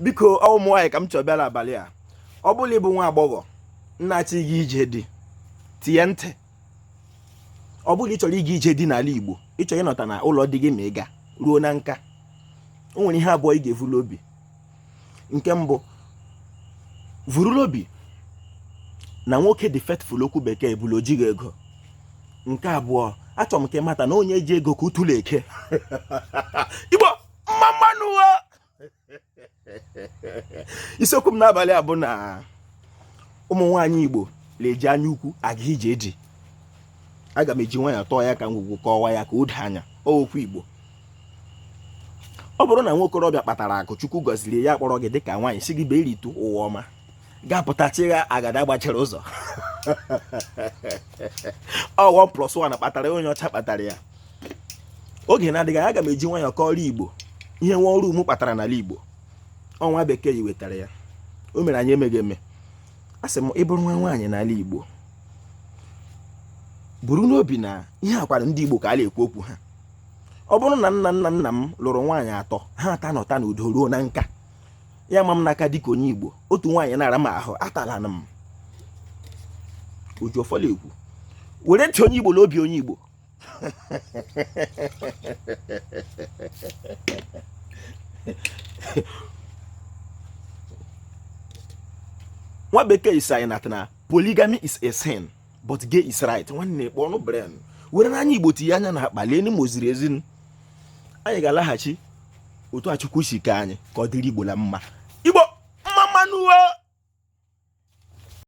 Biko, ụmụ nwaanyị ka m chọọ bịara abalị a. Ọ bụla ị bụ nwa agbọghọ na-achọ ịga ije di, tinye ntị. Ọ bụla ị chọrọ ịga ije di n'ala Igbo, ị chọrọ ịnọta na ụlọ di gị ma ị ga ruo na nka, o nwere ihe abụọ ị ga-evulu obi. Nke mbụ, vurula obi na nwoke dị faithful, okwu bekee bụla o jighị ego. Nke abụọ, achọrọ m ka ị mata na onye ji ego ka utulu eke. Igbo, mma mma nụ. Isiokwu m n'abalị a bụ na ụmụ nwaanyị Igbo na-eji anya ukwu aga ije di. Aga m eji nwayọọ tọọ ya ka ngwugwu, kọwa ya ka o doo anya. Okwu Igbo, ọ bụrụ na nwokorobịa kpatara akụ, Chukwu gọziri ya, kpọrọ gị dịka nwaanyị, sị gị bee ritu ụwa ọma, ga-apụta chigha agada gbachiri ụzọ. Ọ 1 plus 1 kpatara onye ọcha kpatara ya. Oge na-adịghị anya, aga m eji nwayọọ kọọrọ Igbo ihe nwa ọrụ umu kpatara n'ala Igbo. Ọ nwa bekee yi wetara ya, o mere anyị emeghị eme. A sị m, ị bụrụ nwa nwaanyị n'ala Igbo, buru n'obi na ihe akwara ndị Igbo ka a na-ekwu okwu ha. Ọ bụrụ na nna nna nna m lụrụ nwaanyị atọ, ha ata nọta n'udo ruo na nka, ya ma m n'aka dịka onye Igbo, otu nwaanyị na-ara m ahụ, atala m oji ọfọla ekwu. Were ntị onye Igbo na obi onye Igbo. Nwa bekee sị anyị na polygamy is a sin but gay is right. Nwanne, kpọọ ọnụ brain, were n'anya Igbo tinye anya na akpa, lee ma o ziri ezi. Anyị ga-alaghachi otu a Chukwu si kee anyị ka ọ dịrị Igbo la mma.